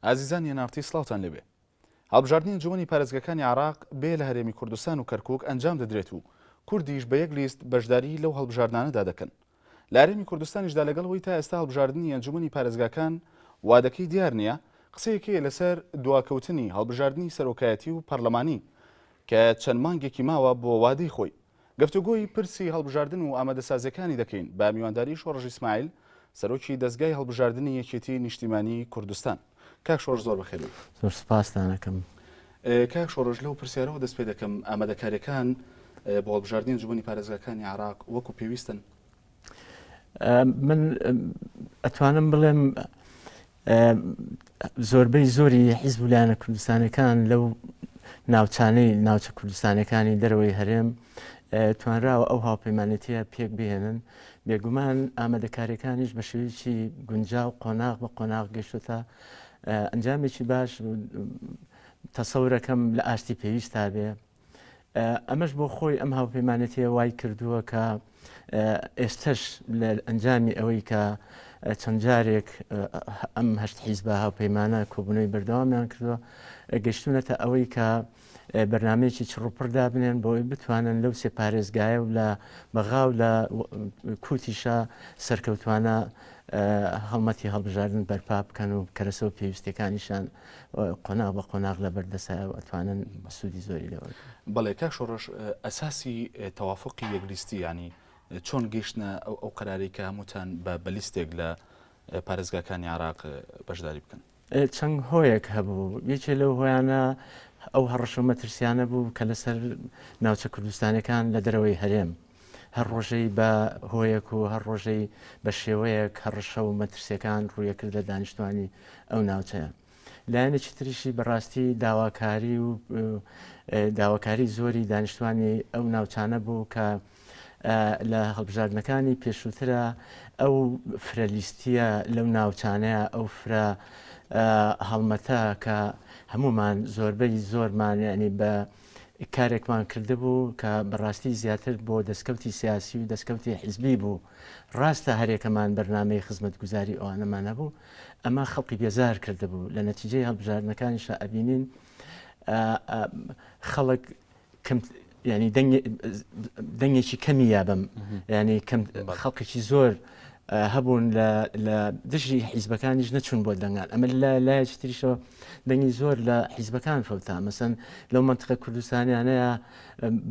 ئازیزانی ئێن ئاڕ تی سڵاوتان لێبێ. هەڵبژاردنی ئەنجومەنی پارێزگاکانی عێراق بێ لە هەرێمی کوردستان و کەرکوک ئەنجام دەدرێت و کوردیش بە یەک لیست بەشداری لەو هەڵبژاردنانەدا دەکەن. لە هەرێمی کوردستانیشدا لەگەڵ ئەوەی تا ئێستا هەڵبژاردنی ئەنجومەنی پارێزگاکان وادەکەی دیار نییە، قسەیەک هەیە لەسەر دواکەوتنی هەڵبژاردنی سەرۆکایەتی و پەرلەمانی کە چەند مانگێکی ماوە بۆ وادەی خۆی. گفتوگۆی پرسی هەڵبژاردن و ئامادەسازیەکانی دەکەین بە میوانداری شۆڕش ئیسماعیل، سەرۆکی دەزگای هەڵبژاردنی یەکێتی نیشتیمانی کوردستان. کاک شۆڕش زۆر بەخێر بێی. زۆر سوپاستان ئەکەم. کاک شۆڕش لەو پرسیارەوە دەست پێ دەکەم، ئامادەکاریەکان بۆ هەڵبژاردنی ئەنجومەنی پارێزگاکانی عێراق وەکو پێویستن؟ من ئەتوانم بڵێم زۆربەی زۆری حیزب و لایەنە کوردستانەکان لەو ناوچانەی ناوچە کوردستانەکانی دەرەوەی هەرێم توانراوە ئەو هاوپەیمانێتیە پێک بهێنن بێگومان ئامادەکاریەکانیش بە شێوەیەکی گونجاو قۆناغ بە قۆناغ گەشتۆتە ئەنجامێکی باش تەسەورەکەم لە ئاستی پێویستا بێ ئەمەش بۆ خۆی ئەم هاوپەیمانێتیە وای کردووە کە ئێستش لە ئەنجامی ئەوەی کە چەند جارێک ئەم هەشت حیزبە هاوپەیمانە کۆبوونەوەی بەردەوامیان کردووە گەشتونەتە ئەوەی کە بەرنمەیەکی چڕوپڕ دابنێن بۆی بتوانن لەو سێ پارێزگایە و لە بەغا و لە کوتیشە سەرکەوتوانە هەڵمەتی هەڵبژاردن بەرپا بکەن و کەرەسە و پێویستەکانیشان قۆناغ بە قۆناغ لە بەردەسایە و ئەتوانن سوودی زۆری لێ وەرگرن. بەڵێ کاک شۆڕش ئەساسی تەوافقی یەک لیستی یانی چۆن گەیشتنە ئەو ئەو قەرارەی کە هەمووتان بە بە لیستێک لە پارێزگاکانی عێراق بەشداری بکەن؟ چەند هۆیەک هەبوو یەکێ لەو هۆیانە ئەو هەڕەشە و مەترسیانە بوو کە لەسەر ناوچە کوردستانەکان لە دەرەوەی هەرێم هەر ڕۆژەی بە هۆیەک و هەر ڕۆژەی بە شێوەیەک هەڕەشە و مەترسیەکان ڕوویەکرد لە دانیشتوانی ئەو ناوچەیە. لایەنێکی تریشی بەڕاستی داواکاری و داواکاری زۆری دانیشتوانی ئەو ناوچانە بوو کە لە هەڵبژاردنەکانی پێشووترە ئەو فرەلیستیە لەو ناوچانەیە ئەو فرە هەڵمەتە کە هەمومان زۆربەی زۆرمان یعنی بە کارێکمان کردبوو کە بەڕاستی زیاتر بۆ دەستکەوتی سیاسی و دەستکەوتی حیزبی بوو ڕاستە هەرێکەمان بەرنامەی خزمەتگوزاری ئەوانەمان هەبوو ئەمە خەڵکی بێزار کردبوو لە نەتیجەی هەڵبژاردنەکانیشا ئەبینین خەڵک کەم ینی دەنگێکی کەمی یا بم ینی کەم خەڵکێکی زۆر هەبوون لە دژی حیزبەکانیش نەچوون بۆ دەنگان ئەمە لە لایەکی تریشەوە دەنگی زۆر لە حیزبەکان فەوتا مەسەن لەو منتقە کوردستانیانەیە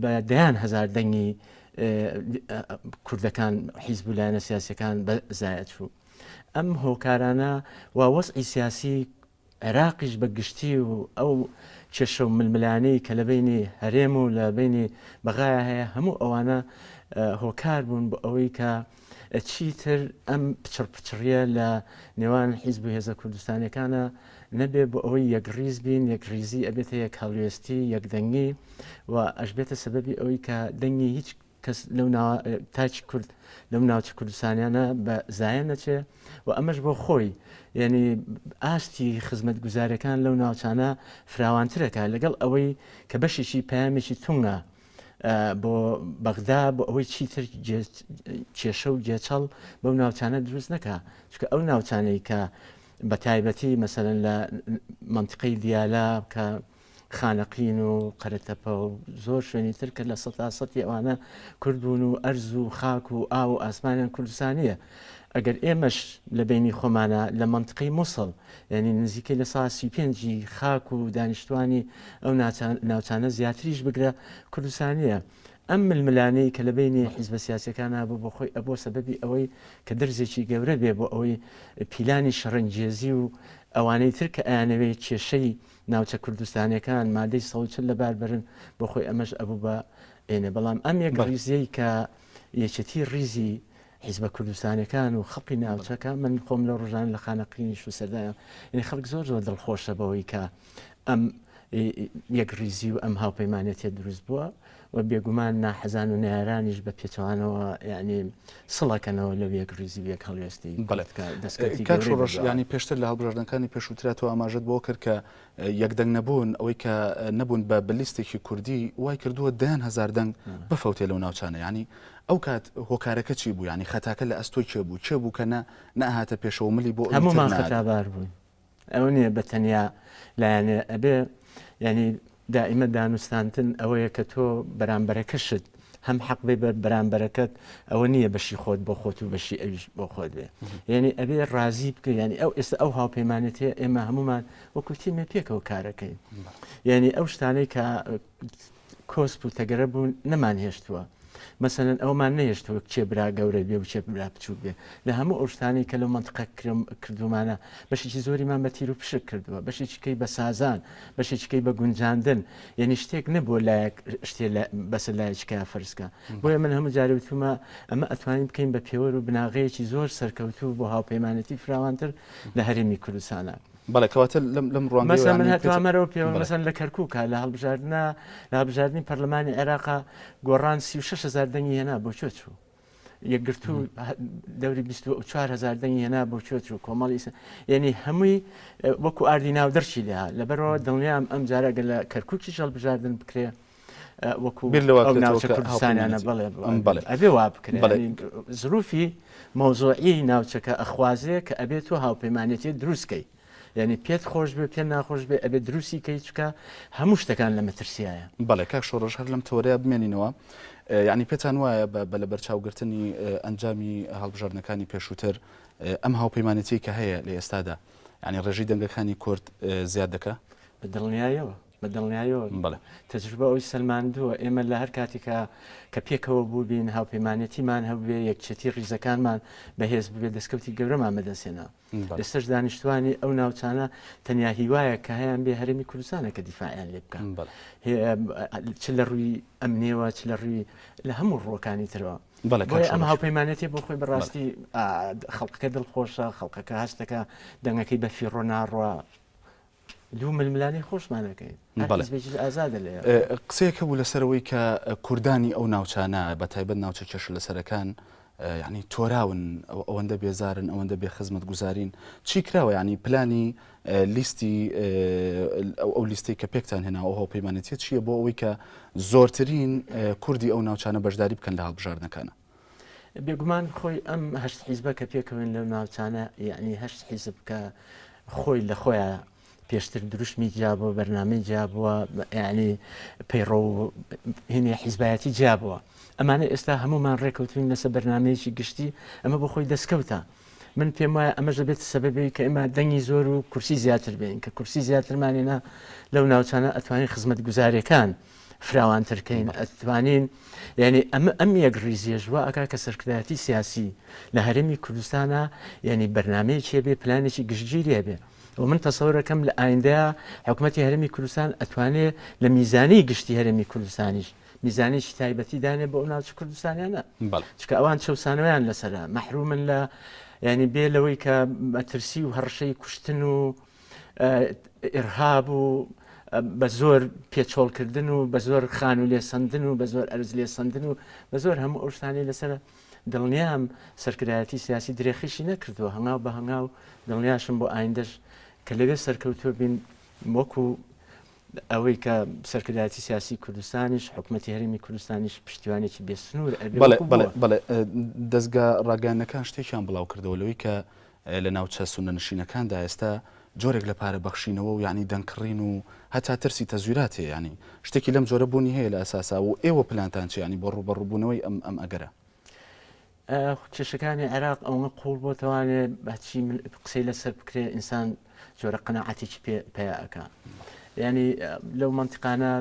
بە دەیان هەزار دەنگی کوردەکان حیزب و لایەنە سیاسەکان بە زایە چوو ئەم هۆکارانە و وەزعی سیاسی عێراقیش بە گشتی و ئەو کێشە و ململانێی کە لە بەینی هەرێم و لە بەینی بەغایا هەیە هەموو ئەوانە هۆکار بوون بۆ ئەوەی کە چیتر ئەم پچڕ پچڕیە لە نێوان حیزب و هێزە کوردستانەکانە نەبێ بۆ ئەوەی یەکڕیز بین یەکڕیزی ئەبێتە یەک هەڵوێستی یەکدەنگی و ئەشبێتە سەبەبی ئەوەی کە دەنگی هیچ کەس لەو تاکی کورد لەو ناوچە کوردستانیانە بە زایە نەچێ و ئەمەش بۆ خۆی یعنی ئاستی خزمەت گوزارەکان لەو ناوچانە فراوانترەکە لەگەڵ ئەوەی کە بەشێکی پامێکی تونگە بۆ بەغدا بۆ ئەوەی چیتر کێشە و گێچەڵ بەو ناوچانە دروست نەکا چونکە ئەو ناوچانەی کە بە تایبەتی مەسەلەن لە منطقەی دیالە کە خانەقین و قەرەتەپە و زۆر شوێنی تر کە لە سەتا سەتی ئەوانە کورد بوون و ئەرز و خاک و ئاو و ئاسمانیان کوردستانیە ئەگەر ئێمەش لە بینی خۆمانە لە منطقەی موسڵ یعنی نزیکەی لە ساسی پێنجی خاک و دانیشتوانی ئەو ناوچانە زیاتریش بگرە کوردستانیە ئەم ململانێی کە لە بینی حیزبە سیاسەکان بوو بۆ خۆی ئەبووە سەبەبی ئەوەی کە درزێکی گەورە بێ بۆ ئەوەی پیلانی شەڕەنگێزی و ئەوانەی تر کە ئەیانەوێ کێشەی ناوچە کوردستانیەکان مادەی 140 لەبار بەرن بۆ خۆی ئەمەش ئەبوو بە ئێنە بەڵام ئەم یەک ڕیزیەی کە یەکێتی ڕیزی حیزبە کوردستانەکان و خەڵکی ناوچەکە من خۆم لە ڕۆژان لە خانەقینیش و سەردایە یعنی خەڵک زۆر زۆر دڵخۆشە بەوەی کە ئەم یەک ڕیزی و ئەم هاوپەیمانێتیە دروست بووە و بێگومان ناحەزان و نەیارانیش بە پێچەوانەوە یعنی سڵەکەنەوە لەو یەک ڕیزی و یەک هەڵوێستی بەڵێ دەستکەوتی کاک گەورەی شۆڕش بەدواوە. یانی پێشتر لە هەڵبژاردنەکانی پێشووترا تۆ ئاماژەت بەوە کرد کە یەکدەنگ نەبوون ئەوەی کە نەبوون بە بە لیستێکی کوردی وای کردووە دەیان هەزار دەنگ بفەوتێ لەو ناوچانە یانی ئەو کات هۆکارەکە چی بوو یانی خەتاکە لە ئەستۆی کێ بوو کێ بوو کە نە نەهاتە پێشەوە ملی بۆ ئەوی تر هەموومان نەئەدا؟ خەتابار بووین. ئەوە نییە بە تەنیا لایەنێ ئەبێ یعنی دائیمە دانوستاندن ئەوەیە کە تۆ بەرامبەرەکەشت هەم حەق بێ بە بەرامبەرەکەت ئەوە نییە بەشی خۆت بۆ خۆت و بەشی ئەویش بۆ خۆت بێ یعنی ئەبێ ڕازی بکە یعنی ئەو ئێستا ئەو هاوپەیمانێتیە ئێمە هەمومان وەکو تیمێ پێکەوە کارەکەین یعنی ئەو شتانەی کە کۆسپ و تەگەرە بوون نەمان هێشتووە مەسەلەن ئەومان نەهێشتووە کێ برا گەورە بێ و کێ برا بچووک بێ لە هەموو ئەو شتانەی کە لەو مەنتقە کردومانە بەشێکی زۆریمان بە تیر و پشک کردووە بەشێکی کەی بە سازان بەشێکی کەی بە گونجاندن یعنی شتێک نەبووە لایەک شتێ بەسەر لایەکیکە فەرزکە بۆیە من هەموو جارێ وتومە ئەمە ئەتوانین بکەین بە پێوەر و بناغەیەکی زۆر سەرکەوتوو بۆ هاوپەیمانێتی فراوانتر لە هەرێمی کوردستانە. بەڵێ کەواتە لەم لەم ڕوانگەیەوە مەسەلەن من یانی پێت هەتوام هەرەوە پێوە بەڵێ. مەسەلەن لە کەرکووکا لە هەڵبژاردنە لە هەڵبژاردنی پەرلەمانی عێراقا گۆڕان 36 هزار دەنگی هێنا بۆ کوێ چوو یەکگرتوو دەوری 24 هزار دەنگی هێنا بۆ کوێ چوو کۆمەڵی ئیسا یعنی هەمووی وەکو ئاردی ناو دەرچی لێها لەبەرەوە دڵنیام ئەم جارە گەر لە کەرکووکیش هەڵبژاردن بکرێ وەکو بیر لەوە ئەو کرێتەوە ناوچە کە کوردستانیانە هاوپەیمانێتی بەڵێ ئەم بەڵێ ئەبێ وا بکرێ بەڵێ یعنی زروفی مەوزوعی ناوچەکە ئەخوازێ کە ئەبێ تۆ هاوپەیمانێتی دروست کەی یعنی پێت خۆش بێ پێ ناخۆش بێ ئەبێ دروستی کەی چکە هەموو شتەکان لە مەترسیایە. بەڵێ کاک شۆڕش هەر لەم تەوەرەیا بمێنینەوە یعنی پێتان وایە بە بە لەبەرچاوگرتنی ئەنجامی هەڵبژاردنەکانی پێشووتر ئەم هاوپەیمانێتیەی کە هەیە لە ئێستادا یعنی ڕێژەی دەنگەکانی کورد زیاد دەکا؟ بە دڵنیایەوە بە دڵنیایەوە بەڵێ. تەجروبە ئەوەی سەلماندووە ئێمە لە هەر کاتێکا کە پێکەوە بووبین هاوپەیمانێتیمان هەبووێ یەکچێتی ڕیزەکانمان بەهێز ببێ دەستکەوتی گەورەمان بەدەستهێنا بەڵێ. ئێستەش دانیشتوانی ئەو ناوچانە تەنیا هیوایەک کە هەیان بێ هەرێمی کوردستانە کە دیفاعیان لێ بکا بەڵێ. چ لە ڕووی ئەمنیەوە چ لە ڕووی لە هەموو ڕووەکانی ترەوە بەڵێ کاک بۆیە ئەم شۆڕش. هاوپەیمانێتیە بۆ خۆی بەڵێ. بەڕاستی خەڵکەکە دڵخۆشە خەڵکەکە هەستەکە دەنگەکەی بە فیڕۆ ناڕوا دوو ململانێی خۆشمان ئەکەین هەر بەڵێ. حیزبێکیش ئازادە لێ. قسەیەک هەبوو لەسەر ئەوەی کە کوردانی ئەو ناوچانە بە تایبەت ناوچە کێشە لەسەرەکان یعنی تۆراون ئەوەندە بێزارن ئەوەندە بێ خزمەتگوزارین چی کراوە یعنی پلانی لیستی ئەو لیستەی کە پێکتان هێناوە ئەو هاوپەیمانێتیە چییە بۆ ئەوەی کە زۆرترین کوردی ئەو ناوچانە بەشداری بکەن لە هەڵبژاردنەکانە؟ بێگومان خۆی ئەم هەشت حیزبە کە پێکەوەن لەو ناوچانە یعنی هەشت حیزب کە خۆی لە خۆیان پێشتر دروشمی جیابووە بەرنامەی جیابووە یعنی پەیڕەو هینی حیزبایەتی جیابووە ئەمانە ئێستا هەمومان ڕێکەوتوین لەسەر بەرنمەیەکی گشتی ئەمە بۆ خۆی دەستکەوتە من پێم وایە ئەمەش دەبێت سەبەبی کە ئێمە دەنگی زۆر و کورسی زیاتر بین کە کورسی زیاترمانێنا لەو ناوچانە ئەتوانین خزمەت گوزارەکان فراوانتر کەین ئەتوانین یعنی ئەمە ئەم یەک ڕیزیەش وا ئەکا کە سەرکردایەتی سیاسی لە هەرێمی کوردستانە یعنی بەرنمەیەکی هەبێ پلانێکی گشتگیری هەبێ و من تەسەورەکەم لە ئایندەیە حکوومەتی هەرێمی کوردستان ئەتوانێ لە میزانی گشتی هەرێمی کوردستانیش میزانێکی تایبەتی دانێ بۆ ئەو ناوچە کوردستانیانە چکە ئەوان چەسانەوەیان لەسرە مەحرومن لە ینی بێ لەوەی کە مەترسی و هەڕشەی کوشتن و ئیرهاب و بە زۆر پێچۆڵکردن و بە زۆر خانوو لێسەندن و بە زۆر ئەرز لێسەندن و بە زۆر هەموو ئەو شتانەی لەسەر دڵنیام سەرکردایەتی سیاسی درێخیشی نەکردووە هەنگاو بە هەنگاو دڵنیاشم بۆ ئایندەش کە لەوێ سەرکەوتووە بین وەکو ئەوەی کە سەرکردایەتی سیاسی کوردستانیش حکوومەتی هەرێمی کوردستانیش پشتیوانێکی بێسنوور ئەبێ بەڵێ وەکو بەڵێ بووە. بەڵێ دەزگا ڕاگەیاندنەکان شتێکیان بڵاو کردەوە لەوەی کە لە ناوچە سوننەنشینەکاندا ئێستا جۆرێک لە پارە بەخشینەوە و یانی دەنگ کڕین و هەتا ترسی تەزویرات هەیە یانی شتێکی لەم جۆرە بوونی هەیە لە ئەساسا و ئێوە پلانتان چیە یانی بۆ ڕووبەڕووبوونەوەی ئەم ئەم ئەگەرە؟ کێشەکانی عێراق ئەوەنە قووڵ بۆتەوانێ هەرچی من قسەی لەسەر بکرێ ئینسان جۆرە قەناعەتێکی پێ پەیا ئەکا یعنی لەو مەنتیقانە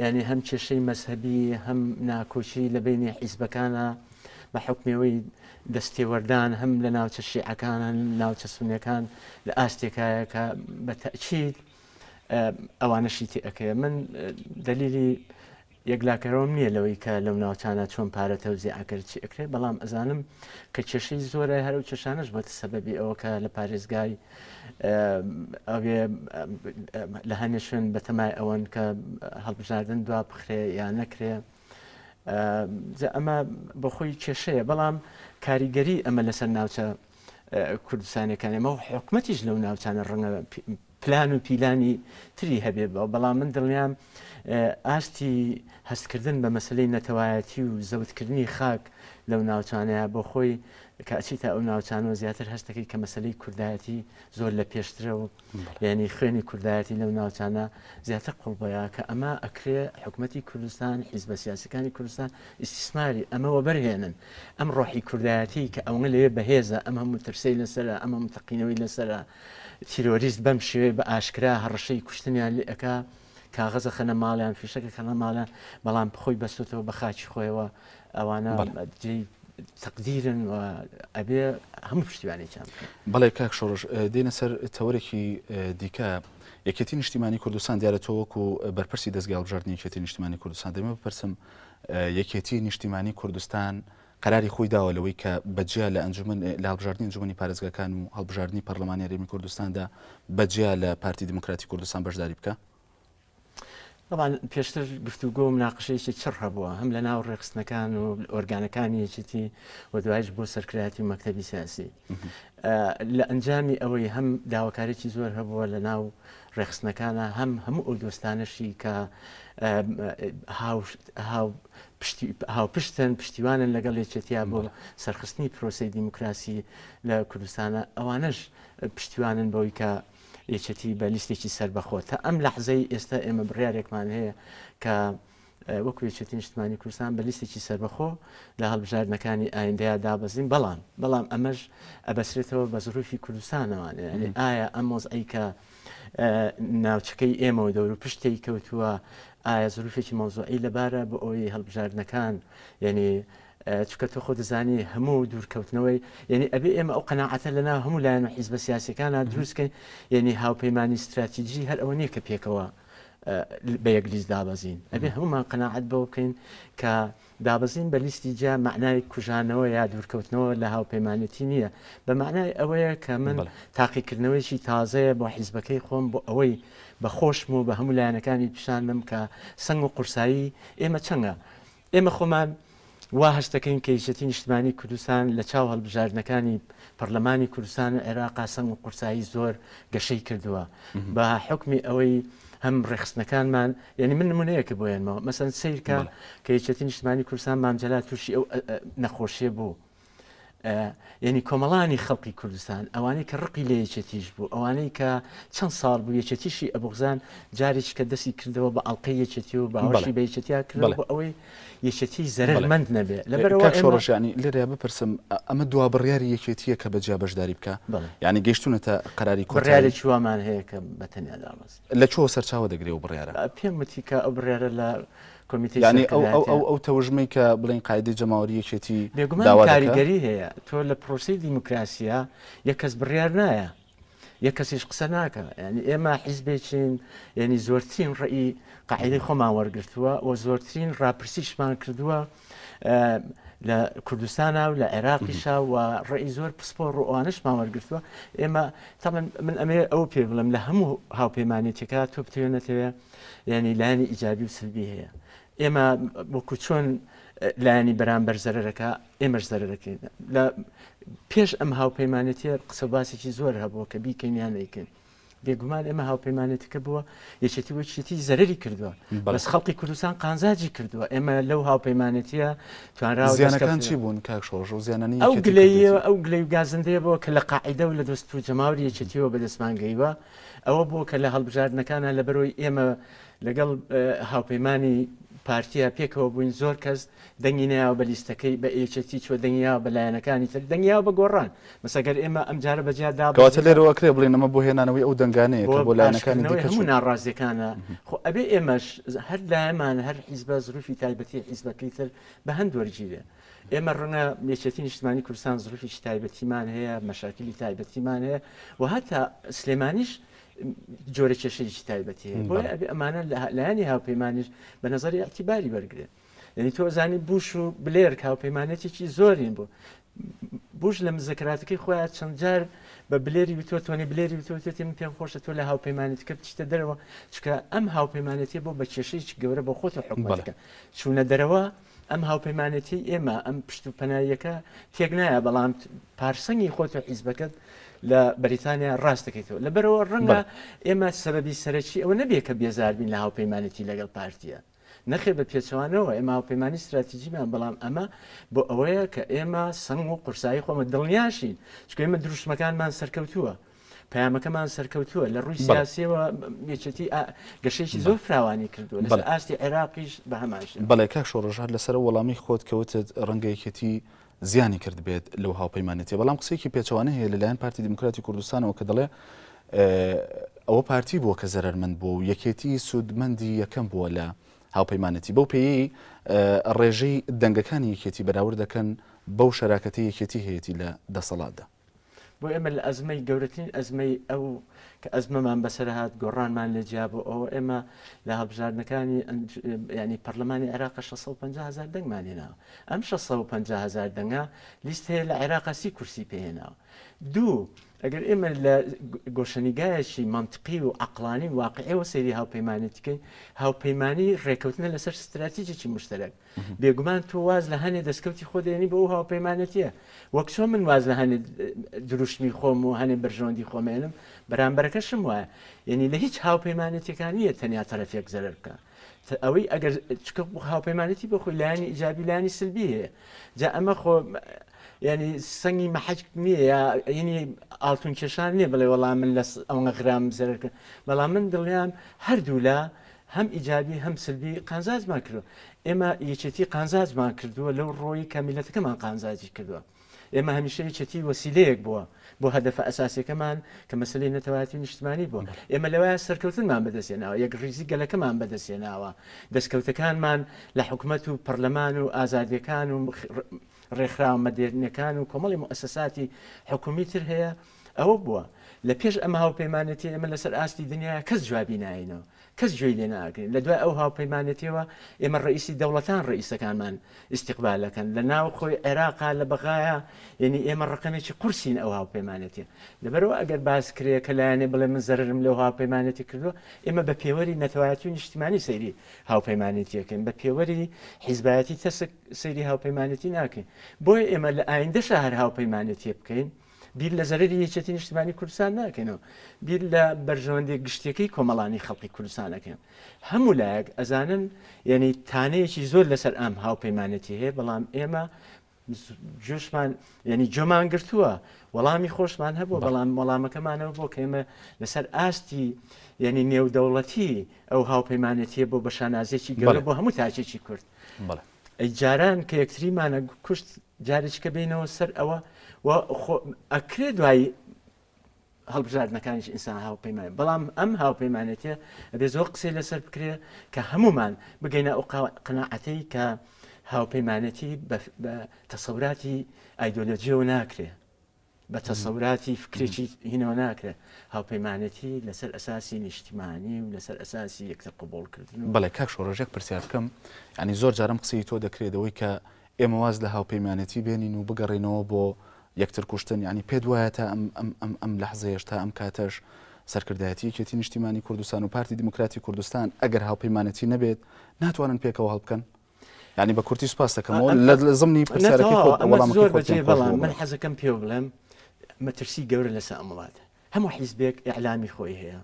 یعنی هەم کێشەی مەزهەبی هەم ناکۆکی لە بینی حیزبەکانە بە حوکمی دەستێوەردان هەم لە ناوچە شیعەکان هەم ناوچە سونیەکان لە ئاستێکایە کە بە تەئکید ئەوانەشی تێ ئەکەوێ من دەلیلی یەکلاکەرەوەم نییە لەوەی کە لەو ناوچانە چۆن پارە تەوزیع ئەکرێت چی ئەکرێت بەڵام ئەزانم کە کێشەی زۆرە هەر ئەو کێشانەش بۆتە سەبەبی ئەوە کە لە پارێزگای ئەوێ لە هەنێ شوێن بەتەمای ئەوەن کە هەڵبژاردن دوا بخرێ یا نەکرێ جا ئەمە بۆ خۆی کێشەیە بەڵام کاریگەری ئەمە لەسەر ناوچە کوردستانەکان ئەمە حکومەتیش لەو ناوچانە ڕەنگە پلان و پیلانی تری هەبێ بەڵام من دڵنیام ئاستی هەستکردن بە مەسەلەی نەتەوایەتی و زەوتکردنی خاک لەو ناوچانەیە بۆ خۆی کە ئەچیتە ئەو ناوچانەوە زیاتر هەست دەکەی کە مەسەلەی کوردایەتی زۆر لە پێشترە و یعنی خوێنی کوردایەتی لەو ناوچانە زیاتر قوڵبەیە کە ئەمە ئەکرێ حکوومەتی کوردستان حیزبە سیاسەکانی کوردستان ئیسیسماری ئەمە وەبەرهێنن ئەم ڕۆحی کوردایەتی کە ئەوەنە لەوێ بەهێزە ئەم هەموو ترسەی لەسەرە ئەم هەموو تەقینەوەی لەسەرە تیرۆریست بەم شێوەیە بە ئاشکرا هەڕەشەی کوشتنیان لێ ئەکا کاغەزە خەنە ماڵیان فیشەکە کەنە ماڵیان بەڵام خۆی بەستێتەوە بە خاکی خۆیەوە ئەوانە جێی تەقدیرن و ئەبێ هەموو پشتیوانێکیان بکەن. بەڵێ کاک شۆڕش دێنە سەر تەوەرێکی دیکە یەکێتی نیشتیمانی کوردستان دیارە تۆ وەکو بەرپرسی دەزگای هەڵبژاردنی یەکێتی نیشتیمانی کوردستان دەمێ بپرسم یەکێتی نیشتیمانی کوردستان قەراری خۆی داوە لەوەی کە بە جیا لە ئەنجومەن لە هەڵبژاردنی ئەنجومەنی پارێزگاکان و هەڵبژاردنی پەرلەمانی هەرێمی کوردستاندا بە جیا لە پارتی دیموکراتی کوردستان بەشداری بکا؟ طبعا پێشتر گفتوگۆ و مناقشەیەکی چڕ هەبووە هەم لە ناو ڕێکخستنەکان و ئۆرگانەکانی یەکێتی و دوایش بۆ سەرکردایەتی و مەکتەبی سیاسی لە ئەنجامی ئەوەی هەم داواکارێکی زۆر هەبووە لە ناو ڕێکخستنەکانە هەم هەموو ئەو دۆستانەشی کە هاو هاوپشتن، پشتیوانن لەگەڵ یەکێتیا بۆ سەرخستنی پرۆسەی دیموکراسی لە کوردستانە، ئەوانەش پشتیوانن بەوەی کە یەکێتی بە لیستێکی سەربەخۆ تا ئەم لەحزەی ئێستا ئێمە بڕیارێکمان هەیە کە وەکو یەکێتی نیشتمانی کوردستان بە لیستێکی سەربەخۆ لە هەڵبژاردنەکانی ئایندەیا دابەزین بەڵام بەڵام ئەمەش ئەبەسرێتەوە بە زروفی کوردستانەوانێ ئایا ئەم وەزعی کە ناوچەکەی ئێمە و دەوروپشت تێی کەوتووە، ئایا زروفێکی مەوزوعی لەبارە بۆ ئەوەی هەڵبژاردنەکان یعنی چونکە تۆ خۆ دەزانی هەموو دوورکەوتنەوەی یعنی ئەبێ ئێمە ئەو قەناعەتە لەناو هەموو لایەن و حیزبە سیاسەکانە دروستکەین یعنی هاوپەیمانی ستراتیجی هەر ئەوە نییە کە پێکەوە بە یەک لیست دابەزین ئەبێ هەمومان قەناعەت بەوە بکەین کە دابەزین بە لیستی جیا مەعنای کوژانەوە یا دوورکەوتنەوە لە هاوپەیمانێتی نییە، بە مەعنای ئەوەیە کە من تاقیکردنەوەیەکی تازەیە بۆ حیزبەکەی خۆم بۆ ئەوەی بە خۆشم و بە هەموو لایەنەکانی پیشان بم کە سەنگ و قورسایی ئێمە چەنگە. ئێمە خۆمان وا هەست دەکەین کە یەکێتی نیشتمانی کوردستان لە چاو هەڵبژاردنەکانی پەرلەمانی کوردستان و عێراقا سەنگ و قورسایی زۆر گەشەی کردووە بە حوکمی ئەوەی هەم ڕێکخستنەکانمان یعنی من نمونەیەکە بۆ یەنمەوە مەسەن سیرکە کە یەکێتی نیشتمانی کوردستان مام جەلال تووشی ئەو نەخۆشیە بوو یعنی کۆمەڵانی خەڵکی کوردستان ئەوانەی کە ڕقی لە یەکێتیش بوو ئەوانەی کە چەند ساڵ بوو یەکێتیشی ئەبغزان جارێکی کە دەستی کردەوە بە ئەڵلقەی یەکێتی و باوەشی بە یەکێتیا کرد بۆ ئەوەی یەکێتی زەرەرمەند نەبێ لەبەرەوە شۆڕشانی لێرە بپرسم ئەمە دوا بڕیاری یەکێتیە کە بەجیا بەشداری بکە یعنی گەیشتونەتە قەراری بڕیارێکی وامان هەیە کە بە تەنیا دابەز لە کوێوە سەرچاوە دەگرێ ئەو بڕیارە؟ پێم وتی کە ئەو بڕیارە لە کۆمیتەی یانی ئەو ئەو ئەو ئەو تەوژمەی کە بڵێین قاعیدەی جەماوەری یەکێتی بێگومان داوا دەکا؟ کاریگەری هەیە. تۆ لە پرۆسەی دیموکراسییە یەک کەس بڕیار نایە، یەک کەسیش قسە ناکا. یانی ئێمە حیزبێکین یانی زۆرترین ڕەئی قاعیدەی خۆمان وەرگرتووە و زۆرترین ڕاپرسیشمان کردووە. لە کوردستانە و لە عێراقیشا و ڕێی زۆر پسپۆڕ و ئەوانشمان وەرگتووە ئێمە تاڵن من ئەمێ ئەو پێ بڵم لە هەموو هاوپەیمانێتەکە تۆ بتەوێ نەتەوێ ینی لایەنی ئیجابی و سلبی هەیە ئێمە وەکو چۆن لایەنی بەرامبەر زەرەرەکە ئێمەش زەرەرەکەین لە پێش ئەم هاوپەیمانێتیە قسە باسێکی زۆر هەبووە کە بیکەین یان نەیکەین بێگومان ئێمە هاوپەیمانێتەکە بووە یەکێتی وەکێتی زەرەری کردووە بەس خەڵکی کوردستان قانزاجی کردووە ئێمە لەو هاوپەیمانێتیە توانراوە زیانەکان چی بوون کاک شۆڕش و زیانانی ئەو گلەیە ئەو گلەی و گازندەیە بووە کە لە قاعیدە و لە دۆست و جەماوری یەکێتیەوە بەدەستمان گەیوە ئەوە بووە کە لە هەڵبژاردنەکانە لەبەرەوەی ئێمە لەگەڵ هاوپەیمانی پارتیا پێکەوە بووین زۆر کەس دەنگی نەیاوە بە لیستەکەی بە یەکێتی چوە دەنگی یاوە بە لایەنەکانی تر دەنگی یاوە بە گۆڕان بەس ئەگەر ئێمە ئەم جارە بە جیا دابەزین کەواتە لێرەوە ئەکرێ بڵێین ئەمە بۆ هێنانەوەی ئەو دەنگانەیە کە بۆ لایەنەکانی دیکە هەموو ناڕازیەکانە خۆ ئەبێ ئێمەش هەر لایەمان هەر حیزبە زروفی تایبەتی حیزبەکەی تر بە هەند وەرگیرێ ئێمە ڕەنگە یەکێتی نیشتمانی کوردستان زروفێکی تایبەتیمان هەیە مەشاکلی تایبەتیمان هەیە و هەتا سلێمانیش جۆرە کێشەیەکی تایبەتی هەیە بۆیە ئەبێ ئەمانە لایەنی هاوپەیمانیش بە نظری اعتیباری وەرگێ یعنی تۆ زانی بوش و بلێر هاوپەیمانێتێکی زۆرین بوو بوش لە مزەکراتەکەی خۆیان چەند جار بە بلێری وتوە تۆنی بلێری وتوە من پێم خۆشە تۆ لە هاوپەیمانێتەکە بچیتە دەرەوە چکە ئەم هاوپەیمانێتی بۆ بە کێشەیەکی گەورە بۆ خۆت و حکومەتەکە چوونە دەرەوە ئەم هاوپەیمانێتی ئێمە ئەم پشت و پەناییەکە تێک نایە بەڵام پارسەنگی خۆت و حیزبەکەت لە بەریتانیا ڕاست دەکەیتەوە لەبەرەوە ڕەنگە ئێمە سەبەبی سەرەکی ئەوە نەبێ کە بێزار بین لە هاوپەیمانێتی لەگەڵ پارتیە. نەخێر بە پێچەوانەوە ئێمە هاوپەیمانی ستراتیجیمان بەڵام ئەمە بۆ ئەوەیە کە ئێمە سەنگ و قورسایی خۆمە دڵنیاشین چونکە ئێمە دروشمەکانمان سەرکەوتووە پەیامەکەمان سەرکەوتووە لە ڕووی سیاسیەوە یەکێتی گەشەیەکی زۆر فراوانی کردووە لەسەر ئاستی عێراقیش بە هەمان شێوە. بەڵێ کاک شۆڕش هەر لەسەر ئەو وەڵامەی خۆت کە وتت ڕەنگە یەکێتی زیانی کردبێت لەو هاوپەیمانێتیە بەڵام قسەیەکی پێچەوانە هەیە لەلایەن پارتی دیموکراتی کوردستانەوە کە دەڵێ ئەوە پارتی بووە کە زەرەرمەند بووە و یەکێتی سوودمەندی یەکەم بووە لە هاوپەیمانێتی بەو پێیەی ڕێژەی دەنگەکانی یەکێتی بەراورد دەکەن بەو شەراکەتی یەکێتی هەیەتی لە دەسەڵاتدا. بۆ ئێمە لە ئەزمەی گەورەترین ئەزمەی ئەو کە ئەزمەمان بەسەر هات گۆڕانمان لێ جیا بۆ ئەوە ئێمە لە هەڵبژاردنەکانی ینی پەرلەمانی عێراق 650 هزار دەنگمان هێناوە ئەم 650 هزار دەنگە لیست هەیە لە عێراق سی کورسی پێهێناوە دوو ئەگەر ئێمە لە گۆشەنیگایەکی مەنتقی و عەقڵانی و واقعیەوە سەیری هاوپەیمانێتی کەین، هاوپەیمانی ڕێکەوتنە لەسەر ستراتیجێکی مشتەرەک. بێگومان تۆ واز لە هەنێ دەستکەوتی خۆ دێنی بۆ ئەو هاوپەیمانێتیە. وەک چۆن من واز لە هەنێ دروشمی خۆم و هەنێ بەرژەوەندی خۆم ئێنم، بەرامبەرەکەشم وایە. یەنی لە هیچ هاوپەیمانێتیەکان نییە تەنیا تەرەفێک زەرەر بکا. ئەوەی ئەگەر چکە هاوپەیمانێتی بۆ خۆی لایەنی ئیجابی لایەنی سلبی هەیە جا ئەمە خۆ ینی سەنگی مەحەج نییە یا ینی ئاڵتون کێشان نییە بڵێ وەڵام من لە ئەوە غرام زەرەر کرد بەڵام من دڵنیام هەردوولا هەم ئیجابی هەم سلبی قانزاجمان کردووە ئێمە یەکێتی قانزاجمان کردووە لەو ڕۆی کە میلەتەکەمان قانزاجی کردووە ئێمە هەمیشە یەکێتی وەسیلەیەک بووە بۆ هەدەفە ئەساسیەکەمان کە مەسەلەی نەتەوایەتی و نیشتمانی بووە. ئێمە لەوەیا سەرکەوتنمان بەدەستهێناوە، یەکڕیزی گەلەکەمان بەدەستهێناوە، دەستکەوتەکانمان لە حکومەت و پەرلەمان و ئازادیەکان و ڕێکخراوە مەدەنیەکان و کۆمەڵی موئەسەساتی حکومی تر هەیە ئەوە بووە. لە پێش ئەم هاوپەیمانێتیە ئێمە لەسەر ئاستی دنیا کەس جوابی نایەینەوە. کەس گوێی لێ ناگرین لە دوای ئەو هاوپەیمانێتیەوە ئێمە ڕئیسی دەوڵەتان ڕئیسەکانمان ئیستیقبال ئەکەن لە ناو خۆی عێراقا لە بەغایا یعنی ئێمە ڕقەمێکی قورسین ئەو هاوپەیمانێتیە لەبەرەوە ئەگەر باس کرێ کە لایەنێ بڵێ من زەررم لەو هاوپەیمانێتی کردووە ئێمە بە پێوەری نەتەوایەتی و نیشتیمانی سەیری هاوپەیمانێتیەکەین بە پێوەری حیزبایەتی تەسک سەیری هاوپەیمانێتی ناکەین بۆیە ئێمە لە ئایندەشا هەر هاوپەیمانێتیە بکەین بیر لە زەرەری یەکێتی نیشتمانی کوردستان ناکەینەوە، بیر لە بەرژەوەندیە گشتیەکەی کۆمەڵانی خەڵکی کوردستان ئەکەین. هەموو لایەک ئەزانن یەنی تانەیەکی زۆر لەسەر ئەم هاوپەیمانێتی هەیە، بەڵام ئێمە جۆشمان یەنی جۆمان گرتووە، وەڵامی خۆشمان هەبووە، بەڵام وەڵامەکەمانەوە بۆ کە ئێمە لەسەر ئاستی یەنی نێودەوڵەتی ئەو هاوپەیمانێتیە بۆ بە شانازیەکی گەورە بۆ هەموو تاکێکی کورد. ئەی جاران کە یەکتریمانە کوشت جارێکیکە بینەوە سەر ئەوە و ئەکرێ دوای هەڵبژاردنەکانیش ئینسان هاوپەیمان بەڵام ئەم هاوپەیمانێتە ئەبێ زۆر قسەی لەسەر بکرێ کە هەمومان بگەینە ئەو قەناعەتەی کە هاوپەیمانێتی بە تەسەوراتی ئایدۆلۆژیەوە ناکرێ بە تەسەوراتی فکرێکی هینەوە ناکرێت هاوپەیمانێتی لەسەر ئەساسی نیشتیمانی و لەسەر ئەساسی یەکتر قبوڵکردن و. بەڵێ کاک شۆڕش یەک پرسیار بکەم یانی زۆر جارم قسەی تۆ دەکرێت ئەوەی کە ئێمە واز لە هاوپەیمانێتی بێنین و بگەڕێینەوە بۆ یەکتر کوشتن یانی پێت وایە تا ئەم ئەم ئەم ئەم لەحزەیەش تا ئەم کاتەش سەرکردایەتی یەکێتی نیشتیمانی کوردستان و پارتی دیموکراتی کوردستان ئەگەر هاوپەیمانێتی نەبێت ناتوانن پێکەوە هەڵبکەن؟ یعنی بە کورتی سوپاس دەکەمەوە لە زمنی پرسیارەکەی خۆت وەڵامەکەی زۆر بەجێ بەڵام من حەزەکەم پێ بڵێم مەترسی گەورە لەسەر ئەم وڵاتە هەموو حیزبێک ئیعلامی خۆی هەیە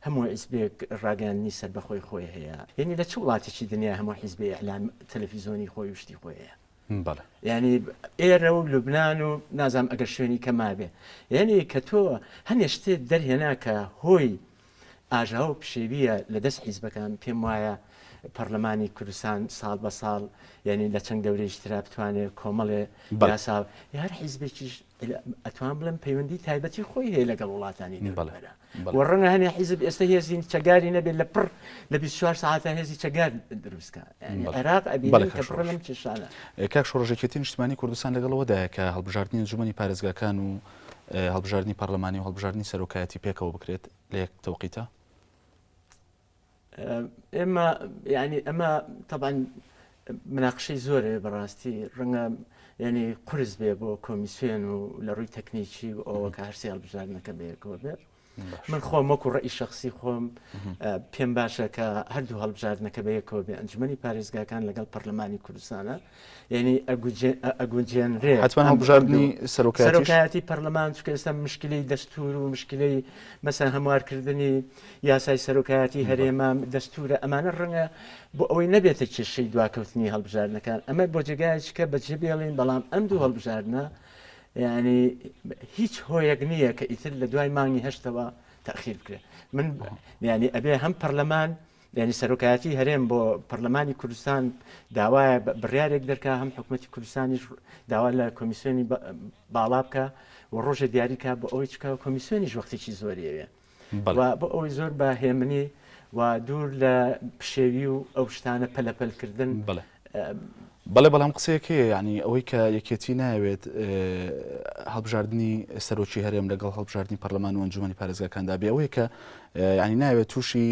هەموو حیزبێک ڕاگەیاندنی سەربەخۆی خۆی هەیە یعنی لە چ وڵاتێکی دنیا هەموو حیزبێ ئیعلام تەلەفیزۆنی خۆی و شتی خۆی هەیە یعنی ئێرە و لوبناان و نازانم ئەگەر شوێنی کە مابێ یعنی کە تۆ هەنێ شتێ دەرهێنا کە هۆی ئاژاوە و پشێوییە لە دەست حیزبەکان، پێم وایە پەڕلەمانی کوردستان ساڵ بە ساڵ یانی لە چەند دەورەیەکی ترا بتوانێ کۆمەڵێ یاسا یا هەر حیزبێکیش ئەتوان بڵێم پەیوەندی تایبەتی خۆی هەیە لەگەڵ وڵاتانی دەوروبەرا و ڕەنگە هەنێ حیزب ئێستا هێزی چەگاری نەبێت لە پڕ لە 24 ساعتە هێزی چەگار دروستکە عێراق ئەبینن کە پڕە لەم کێشانە. کاک شۆڕش یەکێتی نیشتمانی کوردستان لەگەڵ ئەوەدایە کە هەڵبژاردنی ئەنجومەنی پارێزگاکان و هەڵبژاردنی پەرلەمانی و هەڵبژاردنی سەرۆکایەتی پێکەوە بکرێت لە یەک تەوقیتە؟ ئێمە یعنی ئەمە تەبان مناقشەی زۆرێ بەڕاستی ڕەنگە یعنی قرس بێ بۆ کۆمیسیۆن و لە ڕووی تەکنیکی و ئەوە کە هەرسی هەڵبژاردنەکە بەیەکەوە بێت. من خۆم وەکو ڕەئی شەخسی خۆم پێم باشە کە هەردوو هەڵبژاردنەکە بە یەکەوە بێ ئەنجومەنی پارێزگاکان لەگەڵ پەرلەمانی کوردستانە یعنی ئەگونجێنرێ حتمما هەڵبژاردنی سەرۆکایەتی پەرلەمان چکە ئێستا مشکلی دەستور و مشکلی مەسەن هەموارکردنی یاسای سەرۆکایەتی هەرێمە دەستورە ئەمانە ڕەنگە بۆ ئەوەی نەبێتە کێشەی دواکەوتنی هەڵبژاردنەکان ئەمە بۆ جێگایەکە بەجێ بێڵین بەڵام ئەم دوو هەڵبژاردنە یانی هیچ هۆیەک نییە کە ئیتر لە دوای مانگی هەشتەوە تەخیر بکرێت من ینی ئەبێ هەم پەرلەمان یعنی سەرۆکایەتی هەرێم بۆ پەرلەمانی کوردستان داوایە بڕیارێک دەرکا هەم حکوومەتتی کوردستانیش داوا لە کۆمیسیۆنی باڵا بکە و ڕۆژە دیاریکا بۆ ئەوەی چکە کۆمیسیۆنیش وەختێکی زۆریەوێ و بۆ ئەوەی زۆر بە هێمنی و دوور لە پشێوی و ئەو شتانە پەلەپەل کردن. بەڵێ بەڵێ بەڵام قسەیەک هەیە یعنی ئەوەی کە یەکێتی ناوێت هەڵبژاردننی سەرۆکی هەرێم لەگەڵ هەڵبژاردننی پەرلەمان و ئەنجومەنی پارێزگاکاندا بێ ئەوەیە کە ینی ناوێت تووشی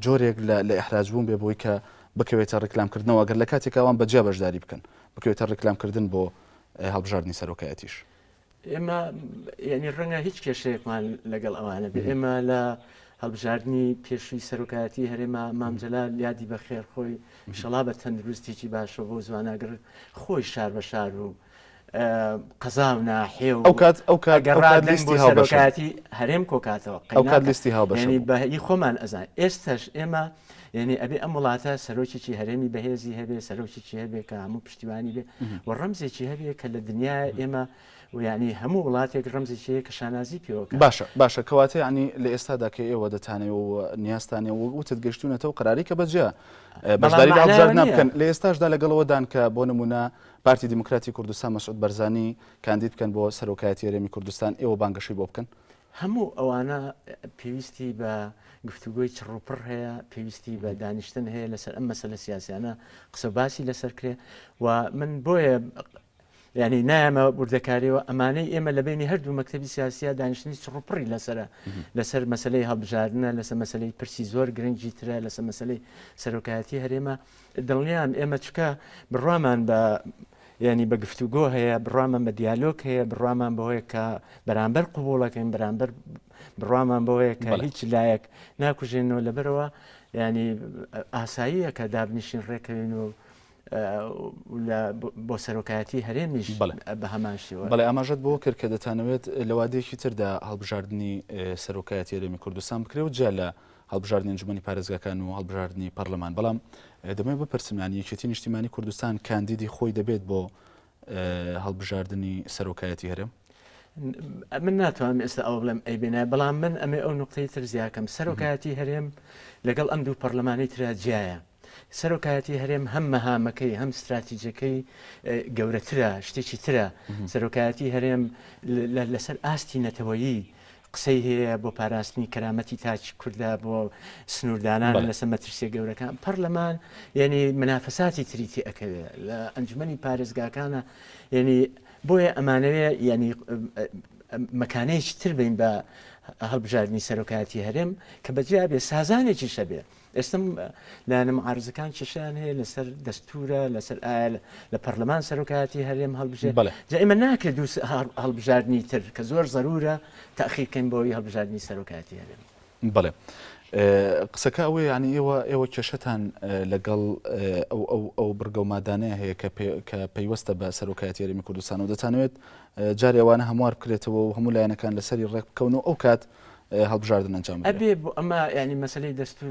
جۆرێک لە ئەحراجبوون بێ بۆی کە بکەوێتە ڕیکلامکردنەوە گەر لە کاتێکاوان بەجیا بەشداری بکەن بکەوێتە ڕیکلامکردن بۆ هەڵبژاردننی سەرۆکایەتیش. ئێمە یعنی ڕەنگە هیچ کێشەیەکمان لەگەڵ ئەوانە بێ ئێمە لە هەڵبژاردننی پێشووی سەرۆکایەتی هەرێمە مامجلال یادی بەخێر خۆی شەڵا بە تەندروستێکی باشە بۆ زواناگر خۆی شار بە شار و قەزا و ناحێ و ئەو کات ئەو کات گەڕا لیستی هاوبەشایەتی هەرێم کۆکاتەوە ئەو کات لیستی هاوبەشی بەهی خۆمان ئەزان ئێستش ئێمە یعنی ئەبێ ئەم وڵاتە سەرۆکێکی هەرێمی بەهێزی هەبێ سەرۆکێکی هەبێ کە هەموو پشتیوانی بێ و ڕەمزێکی هەبێ کە لە دنیا ئێمە و یعنی هەموو وڵاتێک ڕەمزێکی هەیە کە شانازی پێوە بکات. باشە باشە کەواتە یعنی لە ئێستادا کە ئێوە دەتانەوێ و نیازتانە و وتت گەشتوونەتەوە قەراری کە بەجیا بەڵام بەشداری لە مەعنای ئەوە هەڵبژاردنە نییە. بکەن لە ئێستاشدا لەگەڵەوەدان کە بۆ نمونە پارتی دیموکراتی کوردستان مەسعود بەرزانی کاندید بکەن بۆ سەرۆکایەتی هەرێمی کوردستان ئێوە بانگەشەی بۆ بکەن؟ هەموو ئەوانە پێویستی بە گفتوگۆی چڕوپڕ هەیە، پێویستی بە دانیشتن هەیە لەسەر ئەم مەسەلە سیاسیانە قسە باسی لەسەر کرێ و من بۆیە ینی نایەمە وردەکاریەوە ئەمانەی ئێمە لە بینی هەردوو مەکتتەبی سیاسە دانیشتنی چڕوپڕی لەسرە لەسەر مەسلەی هەڵبژاردنە لەسەر مەسلەی پرسی زۆر گرنگی ترە لەسەر مەسلەی سەرۆکایەتی هەرێمە دڵنیام ئێمە چکە بڕوامان بە یانی بە گفتوگۆ هەیە، بڕوامان بە دیالۆگ هەیە، بڕوامان بەوەیە کە بەرامبەر قبوڵەکەین، بەرامبەر بڕوامان بەوەیە کە هیچ لایەک ناکوژێنەوە لەبەرەوە ینی ئاساییە کە دابنیشین ڕێکەوین و بۆ سەرۆکایەتی هەرێمیش بە هەمان شێوە. بەڵێ ئاماژەت بۆ کرد کە دەتانەوێت لە وادەیەکی تردا هەڵبژاردنی سەرۆکایەتی هەرێمی کوردستان بکرێ و جیا لە هەڵبژاردنی ئەنجومەنی پارێزگاکان و هەڵبژاردنی پەرلەمان بەڵام دەمەوێت بپرسم یانی یەکێتی نیشتیمانی کوردستان کاندیدی خۆی دەبێت بۆ هەڵبژاردنی سەرۆکایەتی هەرێم؟ من ناتوانم ئێستا ئەوە بڵێم ئەی بێنە بەڵام من ئەمێ ئەو نقطەی تر زیاکەم سەرۆکایەتی هەرێم لەگەڵ ئەم دوو پەرلەمانی ترا جیایە سەرۆکایەتی هەرێم هەم مەهامەکەی هەم ستراتیجەکەی گەورەترە شتێکی ترە سەرۆکایەتی هەرێم لەسەر ئاستی نەتەوەیی قسەی هەیە بۆ پاراستنی کەرامەتی تاکی کوردە بۆ سنووردانان لەسەر مەترسیە گەورەکان پەرلەمان یعنی منافەساتی تری تێ ئەکەوێ لە ئەنجومەنی پارێزگاکانە یعنی بۆیە ئەمانەوێ یعنی مەکانەیەکی تر بین بە هەڵبژاردنی سەرۆکایەتی هەرێم کە بەجیا بێ سازانێکی شەبێ ئێستا لایەنە معارزەکان کێشەیان هەیە لەسەر دەستورە لەسەر ئایا لە پەرلەمان سەرۆکایەتی هەرێم هەڵبژێ بەڵێ. جا ئێمە ناکرێت دوو هەڵبژاردنی تر کە زۆر زەرورە تاخیرکەین بۆی هەڵبژاردنی سەرۆکایەتی هەرێم. بەڵێ قسەکە ئەوەیە یانی ئێوە ئێوە کێشەتان لەگەڵ ئەو ئەو ئەو بڕگە و مادانەیە هەیە کە کە پەیوەستە بە سەرۆکایەتی هەرێمی کوردستان و دەتانەوێت جارێ ئەوانە هەموار بکرێتەوە و هەموو لایەنەکان لەسەری ڕێک بکەون و ئەو کات هەڵبژاردن ئەنجام بدرێت. ئەبێ بۆ ئەمە یانی مەسەلەی دەستور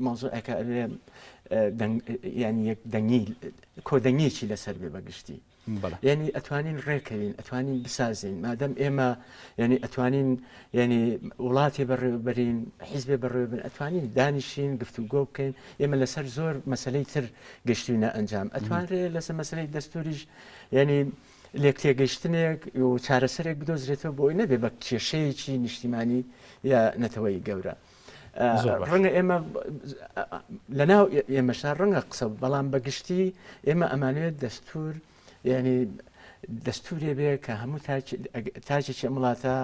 مەوزوعێکە ئەبێ دەنگ یانی یەک دەنگی کۆدەنگیەکی لەسەر بێ بە گشتی. یعنی ئەتوانین ڕێکەوین ئەتوانین بسازین مادەم ئێمە یعنی ئەتوانین یعنی وڵاتێ بەڕێوەبەرین حیزبێ بەڕێوەبن ئەتوانین دانیشین گفتوگۆ بکەین ئێمە لەسەر زۆر مەسلەی تر گەشتوینە ئەنجام ئەتوانرێ لەسەر مەسلەی دەستوریش یعنی لێکتێگەیشتنێک و چارەسەرێک بدۆزرێتەوە بۆی نەبێ بە کێشەیەکی نیشتیمانی یا نەتەوەی گەورە. ڕەنگە ئێمە لەناو ئێمەشا ڕەنگە قسە بەڵام بەگشتی ئێمە ئەمانوێت دەستور یعنی دەستورێ بێ کە هەموو تاکێکی ئەم وڵاتە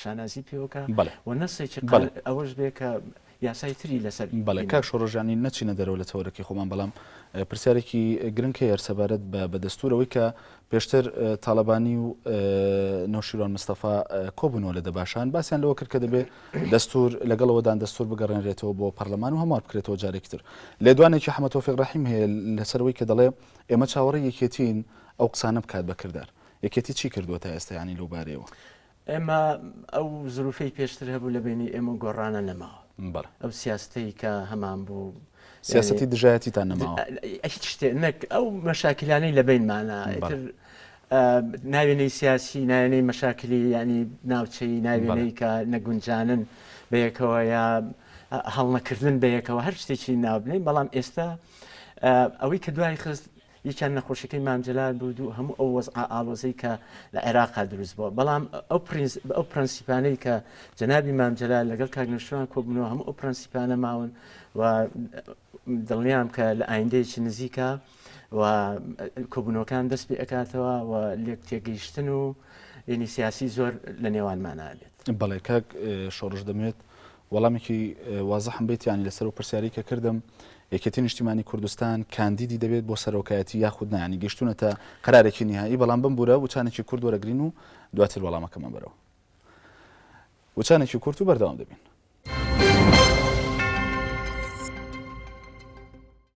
شانازی پێوەکە و نەسێکی ئەوەش بێ کە. یاسای تری لەسەر بەڵێ کاک شۆڕش یانی نەچینە دەرەوە لە تەوەرەکەی خۆمان بەڵام پرسیارێکی گرنگ هەیە سەبارەت بە بە دەستورەوەی کە پێشتر تاڵەبانی و نەوشیروان مستەفا کۆبوونەوە لە دەباشان باسیان لەوە کرد کە دەبێ دەستور لەگەڵەوەدان دەستور بگەڕێنرێتەوە بۆ پەرلەمان و هەموار بکرێتەوە جارێکی تر لێدوانێکی حەمە تۆفیق ڕەحیم هەیە لەسەرەوەی کە دەڵێ ئێمە چاوەڕێی یەکێتین ئەو قسانە بکات بە کردار یەکێتی چی کردووە تا ئێستا یانی لەو بارەیەوە؟ ئێمە ئەو زروفەی پێشتر هەبوو لە بینی ئێمە و گۆڕانە نەماوە. بەڵێ. ئەو سیاستەی کە هەمان بوو. سیاسەتی دژایەتیتان نەماوە. هیچ شتێ نەک ئەو مەشاکلانەی لە بینمانە ئیتر ناوێنەی سیاسی ناوێنەی مەشاکلی ینی ناوچەی ناوێنەی کە نەگونجانن بەیەکەوە یا هەڵنەکردن بەیەکەوە هەر شتێکی ناوبنین بەڵام ئێستا ئەوەی کە دوای خست یەکیان نەخۆشیەکەی مام جەلال بوو دوو هەموو ئەو وەزعە ئاڵۆزەی کە لە عێراقا دروست بووە بەڵام ئەو پرینس ئەو پرەنسیپانەی کە جەنابی مام جەلال لەگەڵ کاک نەوشیروان کۆبوونەوە هەموو ئەو پرەنسیپانە ماون و دڵنیام کە لە ئایندەیەکی نزیکە و کۆبوونەوەکان دەست پێ ئەکاتەوە و لێک تێگەیشتن و یعنی سیاسی زۆر لە نێوانمانا بێت. بەڵێ کاک شۆڕش دەمەوێت وەڵامێکی وازحم بێت یانی لەسەر ئەو پرسیارەی کە کردم یەکێتی نیشتیمانی کوردستان کاندیدی دەبێت بۆ سەرۆکایەتی یاخود نا یانی گەیشتوونەتە قەرارێکی نیهایی بەڵام بمبورە وچانێکی کورت وەرەگرین و دواتر وەڵامەکەمان بەرەوە وچانێکی کورت و بەردەوام دەبین.